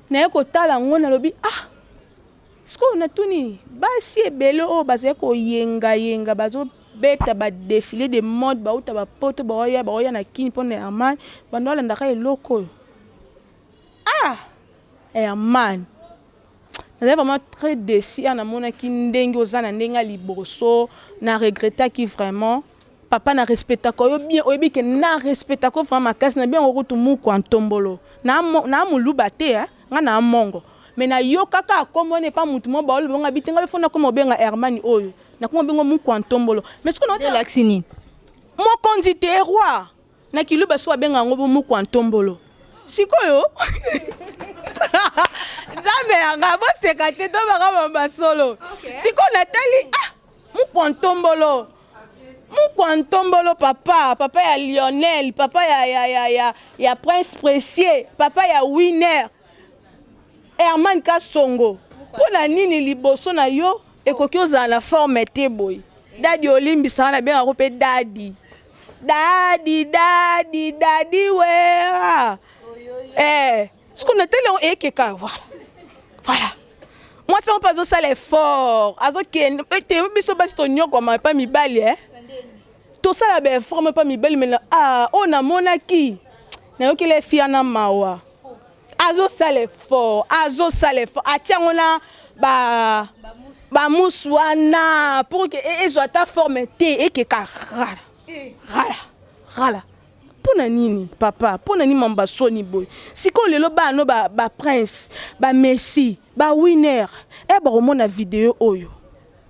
naye kotala yango, nalobi: ah, sikoyo natuni basi ebele oyo bazali koyengayenga, bazobeta badéfilé de mode, bauta bapoto, baoya na Kini mpona Herman, bando balandaka eloko oyo. Ah, Herman, nazali vraiment très déçu ya namonaki ndenge oza na ndenge ya liboso. Na regrettaki vraiment, papa. Na respectaka yo bien, oyebi ke na respectaka yo vraiment makasi. Na biango kutu mukwa ntombolo na moluba te, eh? Nga na mongo, mais nayokaka akomona epa mutu mo baoloba nga bi te, nga mpe fo nakoma obenga Hermani oyo, nakoma obenga mukwa ntombolo. Mais soki elakisi nini? Mokonzi te, roi na kiluba so babenga yango bo mukwa ntombolo. Sikoyo Nzambe yanga, boseka te, tobaka mamba solo. Sikoyo natali, ah, mukwa ntombolo, mukwa ntombolo, papa, papa ya Lionel, papa ya Prince Précieux, papa ya Winner, Herman Kasongo, mpo na nini liboso na yo ekoki ozala na forme te boye? Daddy, olimbisaka, nabengako mpe daddy, daddy, daddy, daddy wera. Eh, sikoyo natali yango, eyekeka, voilà, voilà, mwasi yango mpe azosala effort, azokende te. Biso basi tonyokwama epa mibali, eh? Tosala baeffort mo epa mibali. Mais ah, oyo namonaki, nayokeli efia na mawa. Azosala effort, azosala effort, atia yango na ba bamusu wana pour ke ezwa ata forme te, ekeka rala rala rala. Mpo na nini, papa? Mpo na nini mambo basoni boye? Sikoyo lelo bana no baprince, bamessi, bawinner e bakomona video oyo,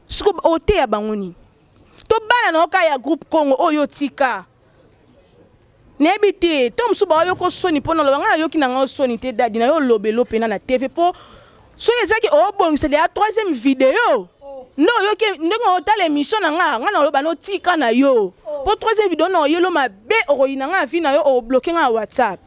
sikoyo oteya bango nini? To bana na oka ya groupe Congo oyo otika, nayebi te. To mosusu baoyoka soni mpo naloba, ngai nayoki na ngai soni te. Daddy, na yo olobelo mpena na TV, mpo soki ezaki obongisa ya troisième video nde oyoki ndenge otala émission na nga, nga naloba notika na yo, mpo troisième video na oyelo mabe, okoyina nga avi na yo, okobloquer nga na WhatsApp,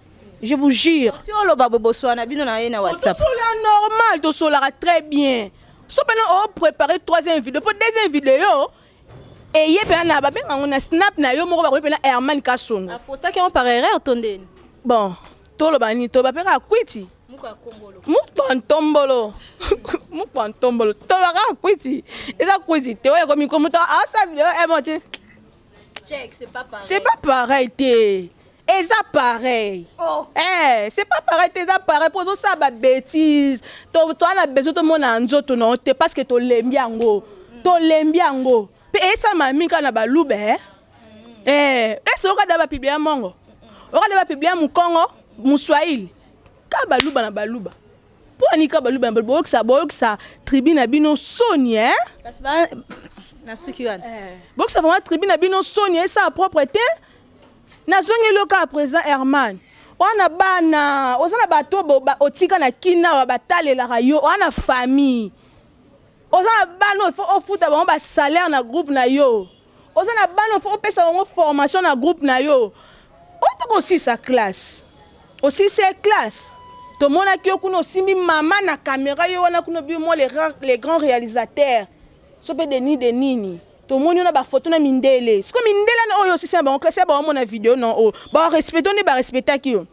je vous jure. Ti oloba boboswana bino na ye na WhatsApp? Tosola normal, tosolaka très bien. So mpena opréparé troisième vidéo, mpo deuxième vidéo eye mpena na babenga yango na snap na yo moko, bakomi mpena Herman Kasongo. Apostaki yango par erreur to ndeni? Bon, toloba nini? Toloba mpe kaka kwiti, mukwa ntombolo, mukwa ntombolo. Toloba kaka kwiti, eza kwiti te. Oyo ekomi komoto asa video emo ti. Check, c'est pas pareil. C'est pas pareil te, eza pareil. Oh. Eh, c'est pas pareil te, eza pareil, mpo ozosala babêtise. Toa na besoin tomona nzoto na yo te, parce que tolembi yango, tolembi yango mpe esalama mingi kaka na baluba, eh? Eh, ese okada bapublier mongo, okada bapublier mokongo, moswahili, kaka baluba na baluba. Mpo ani kaka baluba na baluba? Boyokisa, boyokisa tribu na bino soni, eh? Kasi ba na suki wana. Bokisa vraiment tribu na bino soni, esala propre te. Nazongeli yo kaka, président Herman. Wana bana, oza na bato otika na kina awa batalelaka yo, oza na famille, oza na bana oyo faut ofuta bango basalaire na groupe na yo, oza na bana oyo faut opesa bango formation na groupe na yo. Otoka osisa classe, osisa classe, tomonaki yo kuna, osimbi mama na caméra yo wana kuna, bi moi les grands réalisateurs, so mpe deni de nini. Tomoni yo na bafoto na mindele. Siko mindele wana oyo osisi na bango classe ya baomona video na oyo barespecte nde barespectaki yo.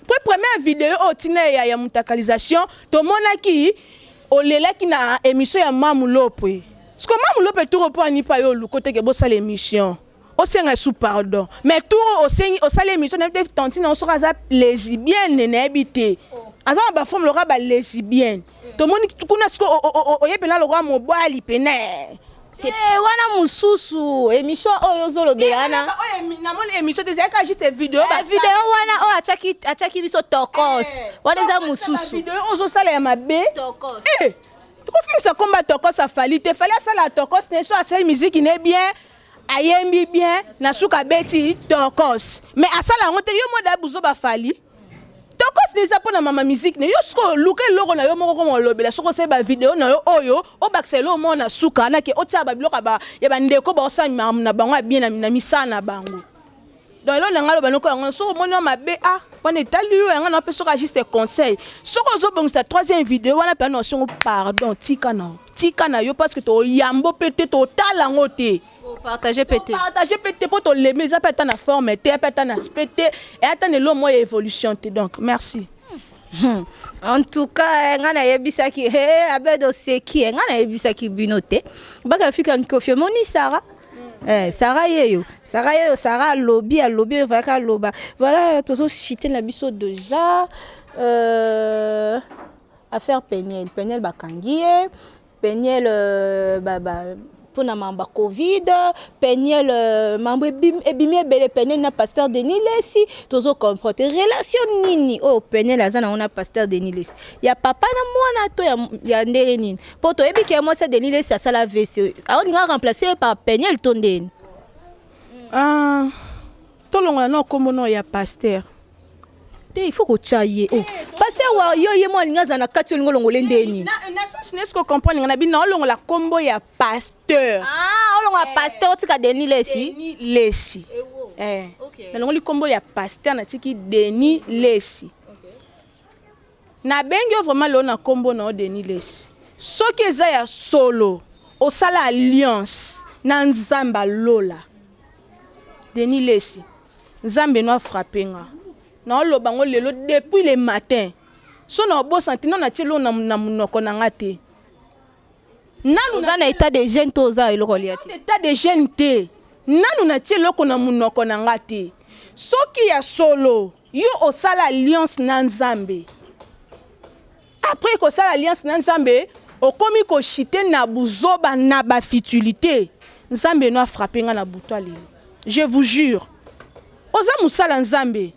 Po première video oyo tina ya, ya mutakalisation tomonaki olelaki na émission ya Mamu Lopwe. Siko Mamu Lopwe turo po anipa yo oluko teke bosala émission. Osenga su pardon. Mais turo osengi osala émission na te tantine na soka aza lesbienne nayebi te. Aza na ba forme lokola ba lesbienne. Tomoni kuna siko oye pena lokola mobali pena. Eh, wana mosusu émission oyo ozolobela wana. Namoni émission te, ezalaka juste video. Eh, video wana oyo atiaki atiaki biso tokos wana eza mosusu. Video oyo ozosala ya mabe. Tokos. Eh, tokofingisa komba tokos afali te. Fali asala tokos ne so asali miziki ne bien, ayembi bien, na suka abeti tokos. Mais asala yango te, yo moda buzo bafali. Tokos eza mpona mama musique ne yo. Sikoyo luka eloko na yo moko koma olobela. Soki osali bavideo na yo oyo obakisa eloko moko na suka nake otia babiloko ya bandeko baosala makambo na bango ya bien na misala na bango. Donc eloko na ngai aloba noko yango, soki omoni wa mabe, ah, wana etali yo. Yango na mpe soki juste conseil, soki ozobongisa troisième video wana mpe na osongo pardon, tika na tika na yo, parce que toyambo mpe te, totala yango te. Partage pe te. Partage mpe te, mpo tolemi. Eza mpe ata na forme te, mpe ata na aspect te, e ata na eloko moko ya évolution te. Donc merci. En tout cas, ngai nayebisaki abed oseki. Ngai nayebisaki bino te baka fika nkofi. Omoni Sara, Sara yeyo, Sara yeyo, Sara alobi, alobi oyo efalaki aloba. Voilà, tozochite na biso déjà. Affaire Peniel, Peniel bakangi ye. Peniel mpona mambo ya Covid, Peniel, mambo ebimi ebele. Peniel na pasteur Denis Lesi, tozocomprendre te relation nini oyo Peniel aza nango na pasteur Denis Lesi, ya papa na mwana to ya ndenge nini? Mpo toyebi ke mwasi ya Denis Lesi asala AVC, aolinga remplacer par Peniel to ndeni? Ah, tolongola na nkombo no ya pasteur. Te, il faut kotya ye. Oh, pasteur wa yo, ye mo alingi aza na kati, olingi olongole ndeni? Na sens ne ce comprendre nga na bino, naolongola nkombo ya pasteur. Ah, olongola pasteur, otika Denis Lesi. Denis Lesi. Eh. Nalongoli nkombo ya pasteur, natiki Denis Lesi. Nabengi yo vraiment lelo na nkombo na yo Denis Lesi. Soki eza ya solo osala alliance na Nzambe alola, Denis Lesi, Nzambe no afrappe nga. Naoloba ngo lelo depuis le matin, so na obosana te. No natie eloko na monoko na nga te nanu. Oza na état de jeûne to oza eloko olia te? État de jeûne te, nanu natie eloko na monoko na nga te. Soki ya solo yo osala alliance na Nzambe, après kosala alliance na Nzambe okomi koshite na buzoba na bafutilité, Nzambe no afrappe nga na butu lelo. Je vous jure, oza mosala Nzambe,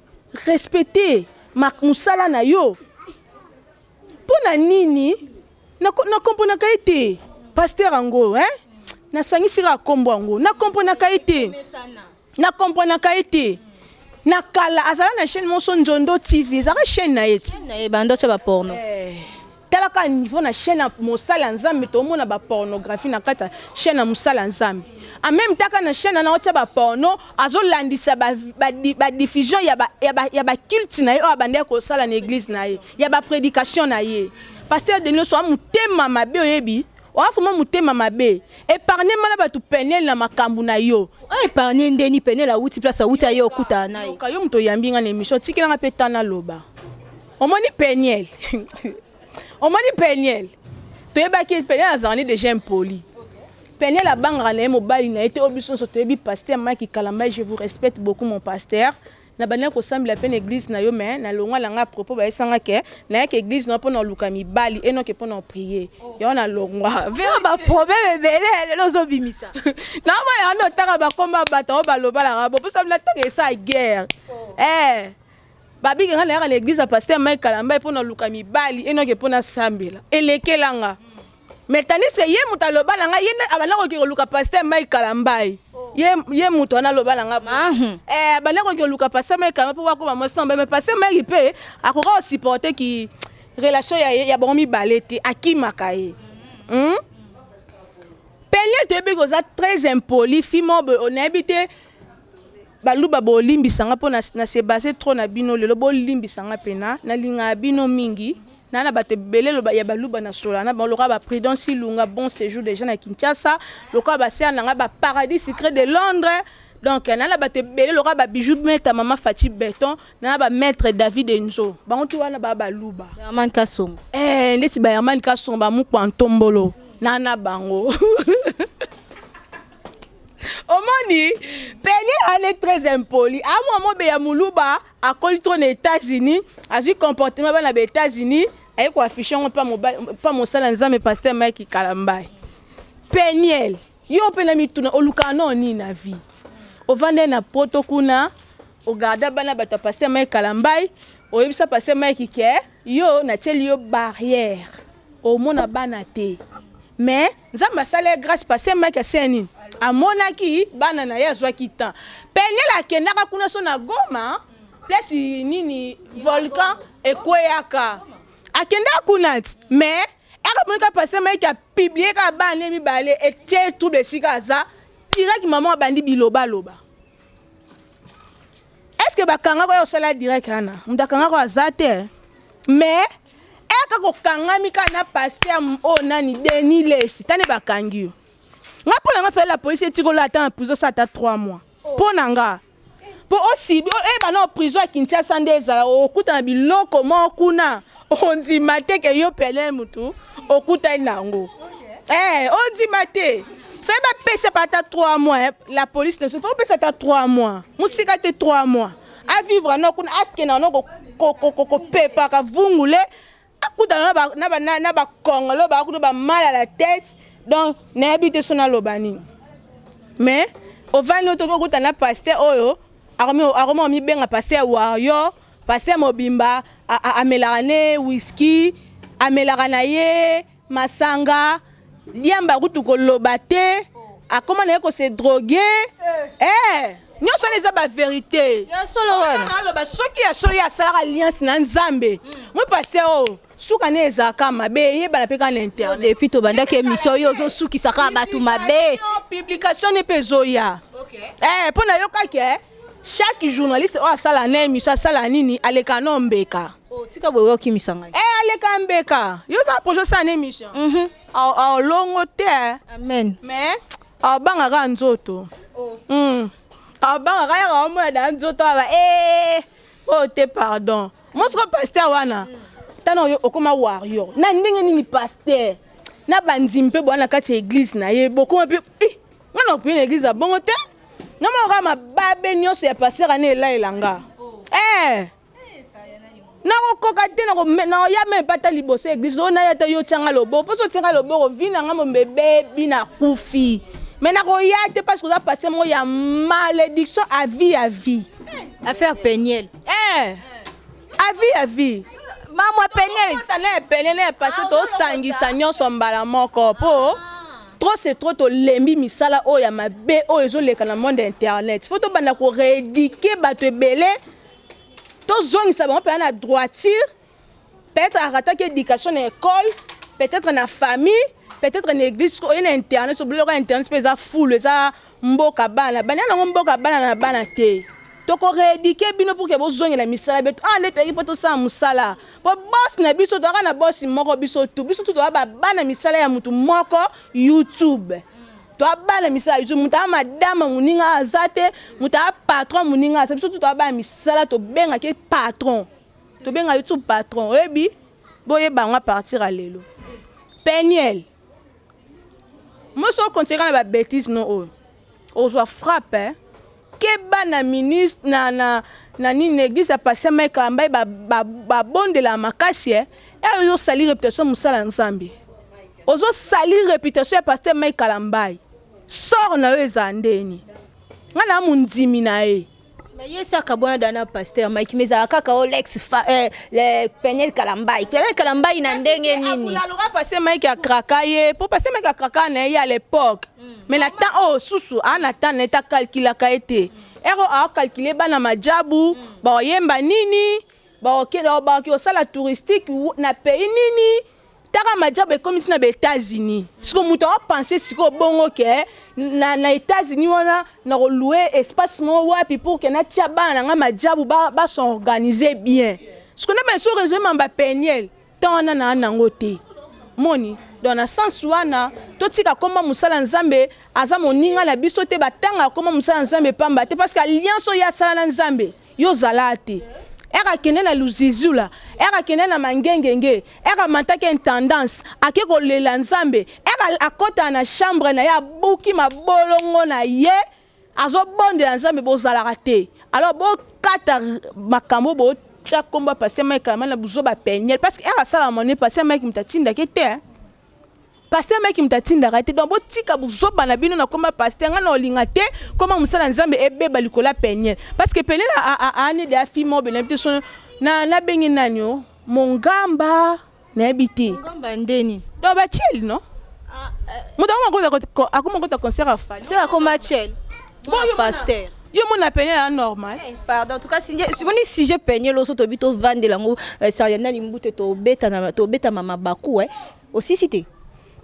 respecte mosala na yo. Mpo na nini nakomponaka ye te pasteur yango, hein? Nasangisi kaka nkombo yango, nakomponaka ye te, nakomprenaka ye te. Na kala azala na chaîne moso Nzondo TV, ezalaka chaîne na ye ti. Na ye bando otya baporno. Tala kaka niveau na chaîne ya mosala ya Nzambe, tomona bapornographie na kati ya chaîne ya mosala ya Nzambe. En même temps, kaka na chaîne wana otia baporno, azolandisa badiffusion ya baculte na ye oyo abandaki kosala na église na ye, ya baprédication na ye. Pasteur Denis, oa motema mabe, oyebi oa vraiment motema mabe. Épargne mana bato Peniel na makambo na yo. Épargne ndeni? Peniel awuti place awuti, aye okutana na ye. Yoka, yo moto oyambi nga na émission, tikelanga mpe ta naloba. Omoni Peniel, omoni Peniel, toyebaki Peniel azalaka ni déjà impoli. Peniel abangaka na ye mobali na ye te, oyo biso nyonso toyebi, pasteur Mike Kalamba. Je vous respecte beaucoup, mon pasteur. Na bandaki kosambela mpe na église na yo, mais nalongwa na nga. Propos bayesanga ke nayaki église na yo mpona oluka mibali, enoke mpona oprier yango, nalongwa. Baproblème ebele lelo ozobimisa. Naomona yango, otanga bakoma bato oyo balobalaka bo mposa natanga esa guerre. Eh, babiki nga nayaka na église ya pasteur Mike Kalamba mpo na luka mibali, enoke mpo nasambela, elekelanga. Mais tandis que ye moto aloba na ngai, ye nde abanda koki koluka pasteur Mike Kalambai. Ye moto wana aloba na ngai, eh, abanda koki koluka pasteur Mike Kalambai mpo bakoma mwasi na mobali. Mais pasteur Mike mpe akoka kosupporte ki relation ya bango mibale te, akimaka ye. Peniel, toyebi koza très impoli, fille moko boye, nayebi te. Baluba, bolimbisanga mpo na se base trop na bino lelo. Bolimbisanga mpena, nalingaka bino mingi. Naa na bato ebele ya baluba na sola na bango, lokola baprudence Ilunga, bon séjour déjà na Kinshasa, lokola basere na ngai baparadis secret de Londres. Donc naa na bato ebele lokola babijou meta, mama Fati Beton, naa na bamaître David Enzo, bango tu wana baa baluba. Herman Kasongo. Eh, ndeti ba Herman Kasongo, bamukwa ntombolo, naa na bango. Omoni, Peniel ane très impoli, amwa mobe ya moluba, akoli trop na États-Unis, azwi comportement bana ba États-Unis, aye koafficher yango mpa mosala Nzambe, pasteur Mike Kalambai. Peniel, yo mpe na mituna, olukaka nao nini na vie? Ovandai na Poto kuna, ogarda bana bato ya pasteur Mike Kalambai, oyebisa pasteur Mike ke yo natieli yo barrière, omona bana te. Mais Nzambe asala ye grâce, pasteur Mike asala nini? Amonaki bana na ye, azwaki temps. Peniel akendaka kuna so na Goma, place nini, volcan ekweyaka, akendaka kuna ti. Mais akamonika pasteur Mike apublier kaka bana ye mibale, etie trouble esika aza direct. Mama abandi bilobaloba. Est ce que bakangaka oyo osala direct wana? Moto akangaka aza te, mais eka kokangami kaka na pasteur oyo nani, Denis Lesi. Tani bakangi yo, nga mpo na nga, fele la police etikola ata na prison, sa ata 3 mois mpo na nga, mpo osibi oyeba na prison ya Kinshasa nde ezala, okutana biloko moko kuna, ondima te ke yo pene mutu okutani na yango. Ondima te. Fe bapesa pa ata 3 mois la police na biso, fe opesa ata 3 mois, mosika te, 3 mois avivre no kuna, akenda no kopepaka vungule, akutana na bakongolo baa kuna, bamal à la tête. Donc nayebi te so naloba nini, mais ovandi otoki okutana na pasteur oyo akoma omibenga pasteur warrior, pasteur mobimba amelaka ne whisky, amelaka na ye masanga, diamba kutu koloba te, akoma na ye kose droguer. Nyonso wana eza bavérité. Ya solo wana? Aloba soki ya solo ye asalaka alliance na Nzambe. Moi, pasteur oyo suka ne ezalaka mabe, eyebana mpe kaka na internet. Depuis tobandaki émission oyo, ozosukisa kaka bato mabe. Publication ne mpe ezoya mpo nayokaki chaque journaliste oyo asala na émission, asala nini, aleka no mbeka. Tika boye, okimisa ngai. Aleka mbeka. Yo oza na projet osala na émission, aolongo te. Amen. Mais aobangaka nzoto, aobangaka yaka, omona da nzoto aba oyo te. Pardon, mosiko pasteur wana, tana oyo okóma warrior na ndenge nini? Pasteur na bandimi mpe boya na kati ya église na ye, bokóma mpe nga na opie na église ya bongo te. Nga moko kaka mababe nyonso ya pasteur ana elayela nga, nakokoka te. Nakoya me epata liboso ya église oyo, naya te. Yo tianga loboko, mpo so otianga loboko, vi na nga mombe ebebi, nakufi. Mais nakoya te, parce que oza pasteur moko ya malédiction à vie, à vie. Affaire Peniel. À vie, à vie. Mamwa Peniel. Na epene na epase, tosangisa nyonso mbala moko, mpo trop c'est trop. Tolembi misala oyo ya mabe oyo ezoleka na monde internet. Faut tobanda korééduquer bato ebele, tozongisa bango mpenza na droiture. Peut-être arataki éducation na école, peut-être na famille, peut-être na église. Oye na internet, so biloko ya internet mpe eza fulu, eza mboka bana bana yango, mboka bana na bana te. Tokorééduquer bino pour ke bozongela misala beto. Awa nde toyaki mpo tosala mosala, mpo boss na biso, toyaka na boss moko. Biso tu toya babana misala ya mutu moko, YouTube. Toya bana misala ya YouTube. Moto aya madama moninga aza te, moto aya patron moninga aza. Biso tu toya bana misala, tobengaki patron, tobenga YouTube patron. Oyebi, boyeba yango à partir ya lelo. Peniel, moso okontinue na babêtises no oyo, ozwa frappe. Keba na ministre na nini, na église ya pasteur Mike Kalambai, babondela makasi. E ozosali réputation mosala ya Nzambe, ozosali réputation ya pasteur Mike Kalambai. Sort na yo ezala ndeni? Ngai na mondimi na ye. Mais ye si akabwana da na pasteur Mike, mais ezala kaka o lex le Peniel Kalambai, Peniel Kalambai na ndenge nini? Aloka pasteur Mike akraka ye, mpo pasteur Mike akraka na ye à l'époque, mais na temps oyo susu aa na temps na ye te, akalkulaka ye te. Ero aokalcule bana majabu, baoyemba nini, baoki kosala touristique na pays nini. Taka majabu ekomisi na baÉtats-Unis. Sikoyo moto aopense sikoyo bongo ke na États-Unis wana na kolouer espace moko wapi pour ke natia bana na ngai majabu, bas'organiser bien. Sikoyo nde bana so raisonnement bapeniel. Temps wana naa nango te. Moni? Donc na sens wana totika komba mosala Nzambe aza moninga na biso te, batangaka komba mosala Nzambe pamba te, parce que alliance oyo ye asala na Nzambe yo ozalaa te. Ere akende na luzizula, ere akende na mangengenge, ere amantaki intendance, ake kolela Nzambe, ere akotaka na chambre na ye abuki mabolongo na ye azobondela Nzambe, bozalaka te. Alors bokata makambo botia kombo ya pasteur Mike Kalambayi na buzoba Peniel, parce que ere asalaka mone pasteur Mike moto atindaki te. Pasteur Mike moto atindaka te. Donc botika buzoba na bino na komba pasteur. Nga na olinga te koma mosala Nzambe ebeba likolo ya Peniel, parce que Peniel aane de afi mo bena te so na na bengi nani o mongamba nayebi te. Mongamba ndeni. Donc ba chill non? Moto akoma kota concert ya Fally. C'est akoma chill. Bon yo pasteur. Yo mona Peniel ya normal. Eh, pardon, en tout cas si moni sujet Peniel oso tobi to vandela ngo Sariana Limbute to beta na to beta mama baku eh. Osisi te.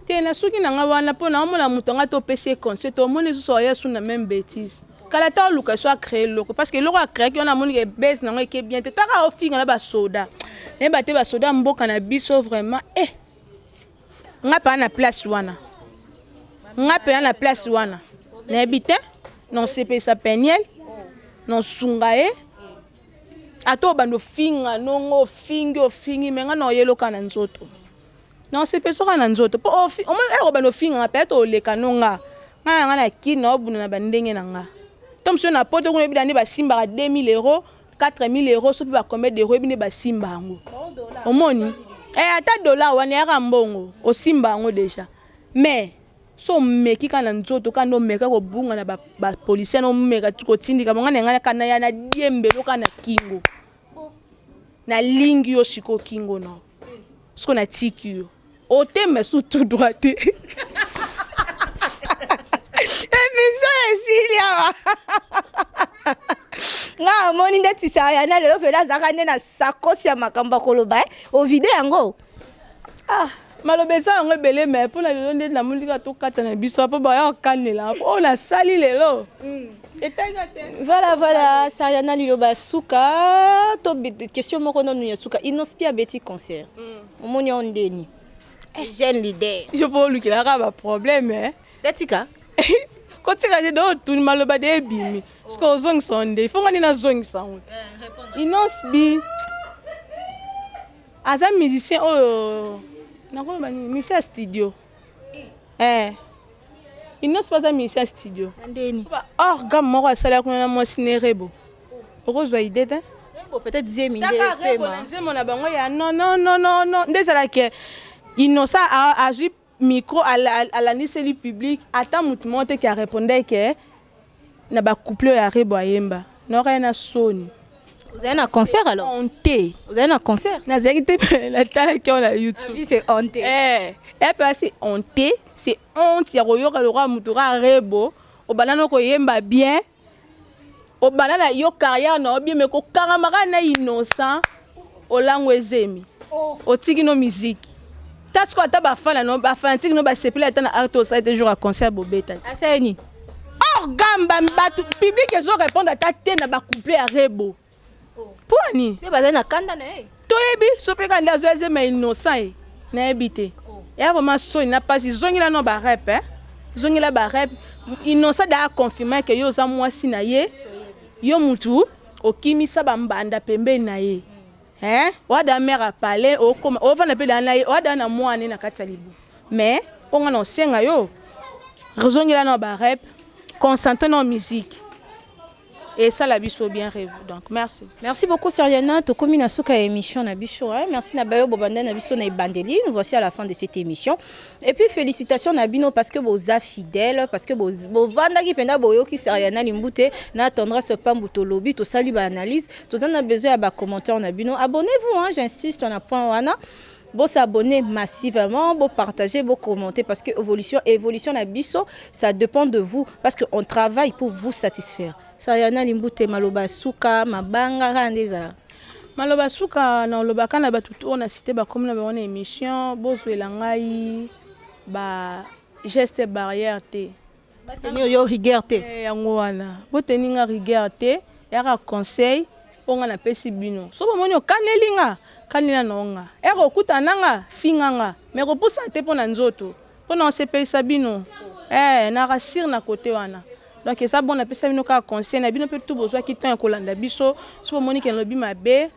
Te na suki na nga wana po na omona moto nga to pesi ye conseil to omoni lisusu oya su na même bêtise. Kala ta oluka so a créer loko parce que eloko a créer ki wana amoni ke base na ngo eke bien te taka ofinga na ba soda. Nayeba te ba soda mboka na biso vraiment eh nga pa na place wana. Nga pe na place wana. Nayebi te non sepesa Peniel non sunga ye. Ata obanda ofinga nongo ofingi ofingi me nga na oyeloka na nzoto. Na osepesa kaka na nzoto po omoni ere obanda ofinga nga peut-être oleka no nga. Nga na nga na kin na obunda na ba ndenge na nga. To mosusu na poto kuna oyebi nde basimbaka 2000 euros, 4000 euros soki ba combien d'euros oyebi nde basimba yango. Omoni? Eh ata dollar wana eyaka mbongo osimba yango dejà. Mais so omeki kaka na nzoto kaka nde omeka kobunga na ba policier na omeka kotindika bango nga na nga na ya na diembelo kaka na kingo. Nalingi yo sikoyo kingo na sikoyo natiki yo otema su tout droit te. Émission esili awa. Nga amoni ndeti Sariana lelo mpenza azalaka nde na sakosi ya makambo ya koloba ovide yango. Ah, maloba eza yango ebele me mpona lelo nde namoni kaka tokata na biso mpo baya kokanela oyo nasali lelo etanga te. Voilà, Sariana liloba suka to question moko nanu ya suka. Innoss'B abeti concert. Omoni yo ndeni. Jeune leader. Yo mpo olukelaka ba problème eh. Datika. Kotika te do otuni maloba de ebimi. Siko ozongisa nde. Ifo nga nde nazongisa yango. Innoss'B aza musicien oyo nakoloba nini musicien ya studio. Eh. Innoss'B aza musicien ya studio. Ndeni. Or gamme moko asala kuna na mwasi ne Rebo. Okozwa idée te? Rebo peut-être zemi nde pema. Nzembo na bango ya non non non non non nde ezalaki Innocent azwi micro alandiseli public ata motu moko te ki arépondait ke na ba couple ya Rebo ayemba. Naoka ye na soni. Vous avez un concert alors? Honte. Vous avez un concert? Nazalaki te natalaki yango na YouTube. Oui, c'est honte. Eh, et puis c'est honte, c'est honte ya koyoka lokola motu kaka Rebo obanda na koyemba bien. Obanda na yo carrière na yo bien mais kokangama kaka na Innocent olango ezemi. Otiki no musique. Ta siko ata bafana no ba fanatique no basepeli ata na acte osali te jour ya concert bobeta. Aseni. Or gamba bato public ezo répondre ata te na ba couple ya Rebo. Mpo ani? Se bazali na kanda na ye. Toyebi so mpe kaka nde azwa ezema Innocent ye. Nayebi te. Ya vraiment soni na pasi zongela no ba rep eh. Zongela ba rep. Innocent da confirmer que yo oza mwasi na ye. Yo mutu okimisa ba mbanda pembeni na ye. Eh, oada mère a palais okoma ovanda pe na ye oada na mwana na kati ya libu. Mais onga na osenga yo rezongela na ba rep, concentré na musique. Et ça la biso bien rêve. Donc merci. Merci beaucoup Sariana, tokomi na suka ya émission na biso hein. Merci na bayo bobanda na biso na ebandeli. Nous voici à la fin de cette émission. Et puis félicitations na bino parce que boza fidèle, parce que bovandaki penda boyoki Sariana Limbute na tendresse pambu tolobi tosali ba analyse, tozana besoin ya ba commentaires na bino. Abonnez-vous hein, j'insiste on a point wana. Bo s'abonner massivement, bo partager, bo commenter parce que évolution na biso, ça dépend de vous parce que on travaille pour vous satisfaire. Sariana Limbute maloba suka mabanga randeza. Maloba suka na olobaka na batu to na cité ba comme na bango na émission bozwela ngai ba geste barrière te. Bateni yo rigueur te. Yango wana boteni nga rigueur te yaka conseil oyo nga napesi bino. So bomoni okaneli nga Kanela na nga ere okutana na nga, finga nga, mais kopusana te mpo na nzoto, mpo na osepelisa bino. Na rassure na kote wana. Donc eza bon, napesa bino kaka conseil na bino mpe tu bozwaki temps ya kolanda biso. So bomoni ke nalobi mabe.